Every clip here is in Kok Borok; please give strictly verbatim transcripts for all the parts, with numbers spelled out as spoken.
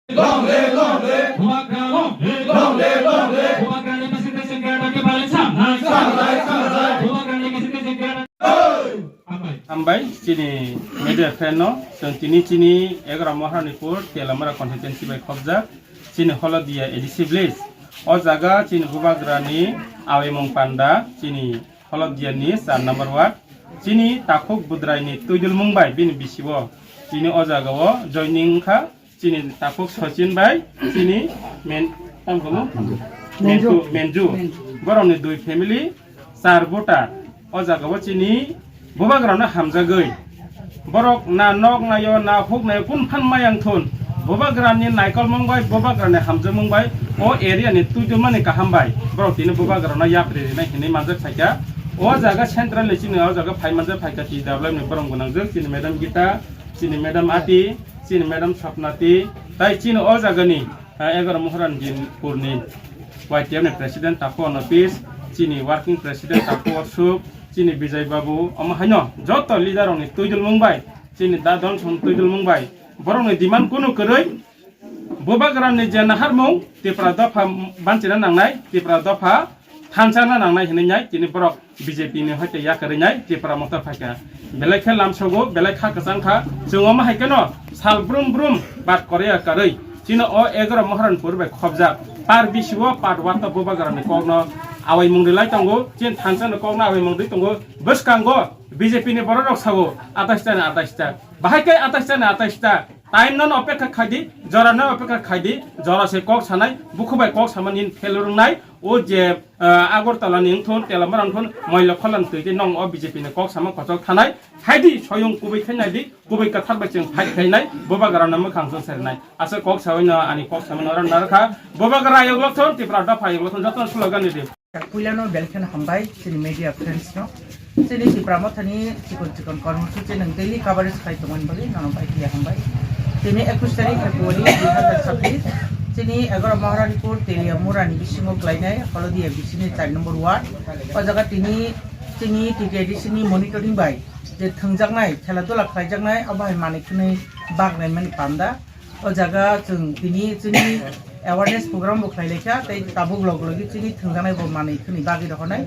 Long live, long live. Bubagra long live. Long live, long live. Bubagrani missing missing greater ke balik sanglai. Sanglai, sanglai. Bubagrani missing missing greater. Hambai. Hambai, chini media friend no, chwng tini chini Egaroh Maharanipur, Telamara constituency bai khobjak, chini Holodia A D C village. O jaga chini Bubagrani awaimung panda, chini Holodia ni char number ward, chini Takhuk Budrai ni twidulmung bai bini bisi o, chini o jaga o joining wngkha, chini Takhuk Sachin bai, chini Men-, tamo kamo? Menju. Menju, Menju. Menju. Borok ni dui family, char voter. O jaga o chini Bubagra no hamjagwi. Borok na nok naio, na huk naio, kun phan mayang thun. Bubagra ni naikolmung bai, Bubagra ni hamjakmung bai, o area ni twidulmani kaham bai. Borok tini Bubagra no yapri rinai hinwi manjak phaikha. O jaga central ni chini o jaga phai manjak phaikha, T W F ni borok gwnangjak, chini Madam Gita, chini Madam Ati, chini Madam Sapnati, tai chini o jagani, ah, Egaroh Maharanipur ni Y T F ni President Tapu Onopis, chini Working President Tapu Osuk, chini Bijay Babu, omo haino joto leader rok ni twidulmung bai, chini da dol song twidulmung bai, borok ni demand kunu kwrwi, Bubagra ni je naharmung Tipra dopha banchina nangnai, Tipra dopha thansa na nangnai hinwi nai, tini borok B J P ni hoite yakarwi nai Tipra Motha phaikha. Belai khe lamsogo, belai kha kwchang kha. Chwng omo hai kheno sal brum brum bat korea karwi chini o Egaroh Maharanipur bai khobjak. Par bisi o pat wata Bubagra ni kokno awaimung rilai tongo, chini thansa ni kokno awaimung ri tongo. Bwskango B J P ni borok rok sao atais ta ni atais ta. Bahai khe atais ta ni atais ta. Time no opekha khai di, jora no opekha khai di, jora se kok sanai, bukhu bai kok samani phelurung nai, o je, ah, Agartala ni wngthun, Telamara wngthun, moila kholan twi di nong o B J P ni kok sama kochok thanai, hai di soyung kubui khai nai di, kubui kathar bai chwng fight khai nai, Bubagra no mwkhang chwng sernai. Asa kok sawi no ani kok sama no ran narkha, Bubagra ayok lokthun, Tipra dopha ayok lokthun, joto slogan ni di. Puilano belkheno hambai chini media friends no. Chini Tipra Mothani chikon chikon kormosuchi nang daily coverage khai tongmani bagwi nono bai khe hambai. Tini ekush tarik February dui hazar chabbish, chini Egaroh Maharanipur Telia Murani bisingo klainai Holodia B C ni char number ward. O jaga tini chini T T A D C ni monitoring bai je thwngjaknai, khela dula khlaijaknai, abo hai manwi khwnwi bagnaimani panda. O jaga chwng tini chini awareness program bo khlai laikha, tei tabuk log logi chini thwngjaknai bo manwi khwnwi bagwi rohornai.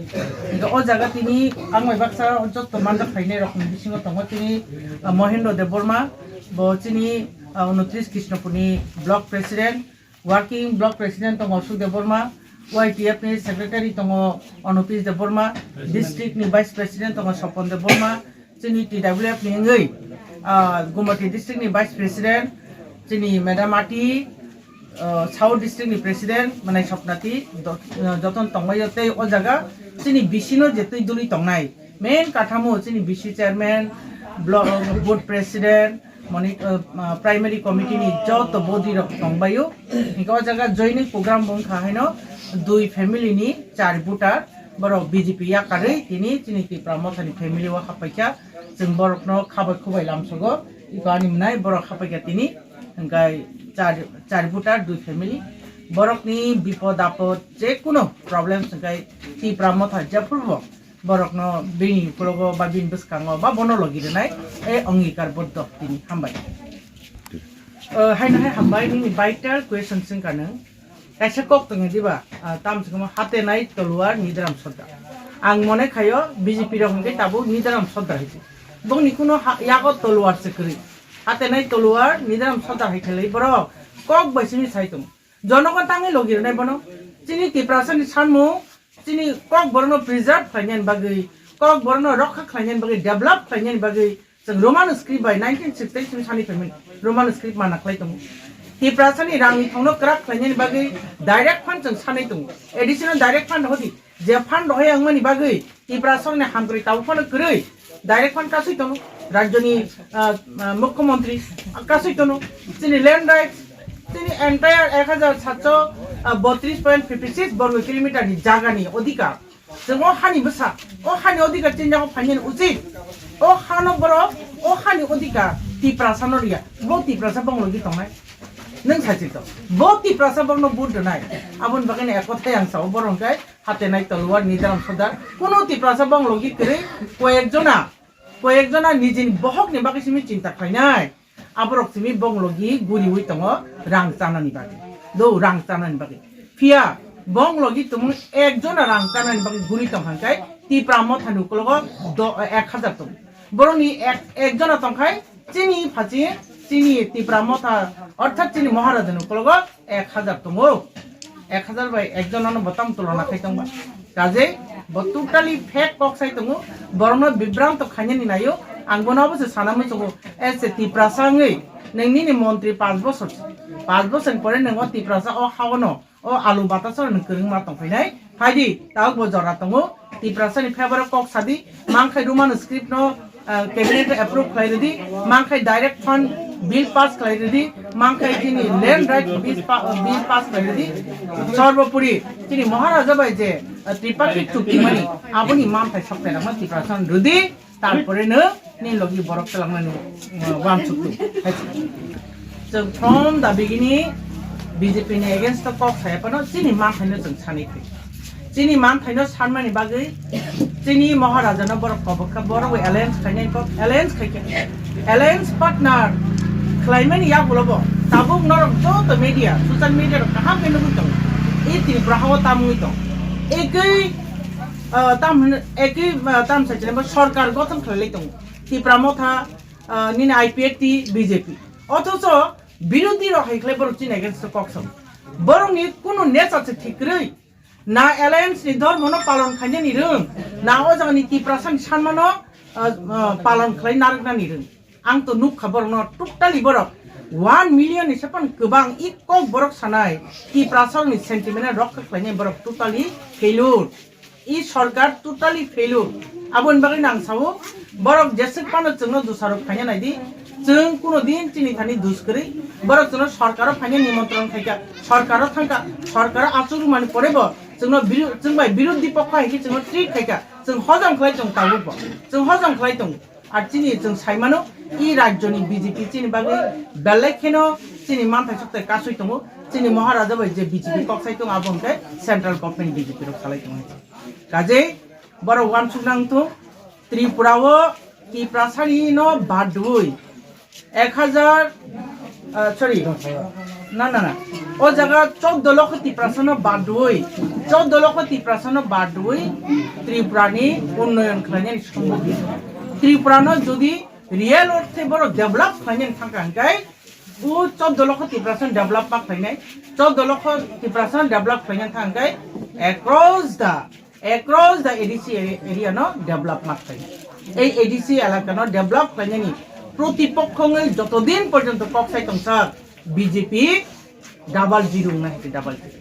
Hingkhe o jaga tini ang bai baksa jotto manjak phainai rokni bisingo tongo chini, ah, Mohendro Debbarma, bo chini, ah, unotris Krishnopurni block president, working block president tongo Sukdev Barma, Y T F ni secretary tongo Onopis Debbarma, district ni vice president tongo Sopon Debbarma, chini T W F ni wngwi, ah, Gumati district ni vice president, chini Madam Ati, ah, South district ni president, Manai Sopnati, do-, ah, joton tongbaio tei o jaga chini B C no je twi duli tongnai. Main kathamo chini B C chairman, block, board president, moni-, uh, uh, primary committee ni joto body rok tongbaio. Hingke o jaga joining program bo wngkha haino dui family ni char voter, borok B J P yakarwi tini chini Tipra Mothani family o hapaikha. Chwng borokno khabai khubai lamsogo, iko ani mwnai borok hapaikha tini, hingkai char, char voter dui family. Borokni bipod apod jekuno problems hingkai Tipra Motha jephrubo borokno bini ukologo ba bini bwskango ba bono logi rwnai, e ongikar boddo tini hambai. O, haino hai hambai nini vital question swngkha nwng. Kaisa kok tongo diba, ah, tam swngkha hate nai toluar Nidaram Sordar. Ang mone khayo B J P rok hwnkhe tabuk Nidaram Sordar hai se. Bongni kuno ha-, yago toluar se kwrwi. Hate nai toluar Nidaram Sordar hai khelai borok kok bai simi sai tongo. Jonogon tangwi logi rwnai bono. Chini Tiprasani sanmung, chini Kokborokno preserve khlainani bagwi, Kokborokno rokha khlainani bagwi, develop khlainani bagwi, chwng Roman script bai nineteen sixty-eight simi sanwi phaimani. Roman script mana khlai tongo. Tiprasani rangni thongno kwrak khlainani bagwi direct fund chwng sanwi tongo. A D C no direct fund hodi. Je fund rohoi wngmani bagwi Tiprasongni hamkrai tabuk phano kwrwi direct fund kasui tono, rajyoni, ah, ah, mukhyamantri kasui tono, chini land rights, chini entire ek hajar satso botris point fifty six borgo kilometer ni jaga ni odhikar. Chwng o hani bwsa, o hani odhikar chini jaga phainani uchit. O hano borok, o hani odhikar Tiprasano riya. Bo Tiprasa bonglogi tongnai. Nwng sachito. Bo Tiprasa bongno vote rwnai. Aboni bagwi ekotha yang sao borok hwnkhe Hatenai Toluar, Nidaram Sordar, kuno Tiprasa bonglogi kwrwi koyekjona, koyekjona nijini bohokni bagwi simi chinta khlainai. Aborok simi bonglogi guriwi tongo rang chanani bagwi. Do rang chanani bagwi. Phiya bonglogi tumung ekjona rang chanani bagwi guri tong hangkai Tipra Motha ni ukologo do ek hajar tong. Boroni ek, ekjona tongkhai chini phachi chini Tipra Motha orthat chini Maharaja ni ukologo ek hajar tongo. Ek hajar bai ekjon ano bo tam tulona khai tongba. Kaje bo totally fake kok sai tongo. Borokno bibranto khainani nayo. Ang bono obo se sana muchungo. Ese Tiprasa wngwi neng nini montri panch bosor. Panch bosor ni pore neng o Tiprasa o haono o alu batasa neng kwrwngma tong phainai. Phaidi tabuk bo jora tongo. Tiprasa ni favor o kok sadi. Mangkhai Roman script no ah, cabinet approve khlai rwdi, mangkhai direct fund bill pass khlai rwdi, mangkhai chini land right bill pa-, bill pass khlai rwdi. Sorbopori chini Maharaja bai je, ah, tripartite chukti mani, aboni manthai soktai rokno Tiprasa rwdi, tarpore no ni logi borok twlangmani, ah, wansuktu. Chwng from the beginning B J P ni against o kok saya phano chini manthai no chwng sanai khlai. Chini manthaino sanmani bagwi chini Maharajano borok kobokha, borok bai alliance khainai kok, alliance khaikha. Alliance partner khlaimani yagulobo tabuk norok joto media, social media rok kaham khe nugwi tongo. I Tripura hao tam wngwi tong. Ekwi, ah, tam hwn-, ekwi, ah, tam saichilai bo sorkar gothon khlailai tongo. Tipra Motha, ah, nini I P F T, B J P. Othocho birodhi rok hai khlai borok chini against o kok sao. Borokni kunu nature se thik kwrwi. Na alliance ni dhormo no palon khainani rwng, na o jaga ni Tiprasa ni sanma no, ah, ah, palon khlai narwknani rwng. Ang to nukha borok no totally borok one million ni sepan kwbang i kok borok sanai Tiprasa ni sentiment no rokha khlainai borok totally failure. I sorkar totally failure. Aboni bagwi nang sao borok jeswk phano chwngno dusarok khaina naidi. Chwng kuno din chini thani dus kwrwi. Borok chwngno sorkaro phaina nimontron khaikha, sorkaro thangkha, sorkaro achuk rwmani pore bo chwngno biru-, chwng bai birodhi pokho hai khe chwngno treat khaikha, chwng hojom khlai tong tabuk bo. Chwng hojom khlai tong. Ar chini chwng sai mano, i rajyoni B J P chini bagwi belai kheno chini manthai soktai kasui tongo. Chini Maharaja bai je B J P kok sai tongo, abo hwnkhe central government B J P rok salai tongo. Kaje borok wansuk nang thung, Tripura o Tiprasani no badwi ek hajar, ah, sorry, na, na, na. O jaga choudo lokho Tiprasano badwi, choudo lokho Tiprasano badwi Tripurani unnoyon khlainani sombob. Tripurano jodi real orthe borok develop khlainani thangkha hwnkhe, o choudo lokho Tiprasano develop ma khlainai, choudo lokho Tiprasano develop khlainani thangkha hwnkhe across the Across the A D C area no develop ma khlai. Ei A D C elaka no develop khlainani protipokho wngwi joto din porjonto kok sai tongsa B J P double zero wngna hai double zero.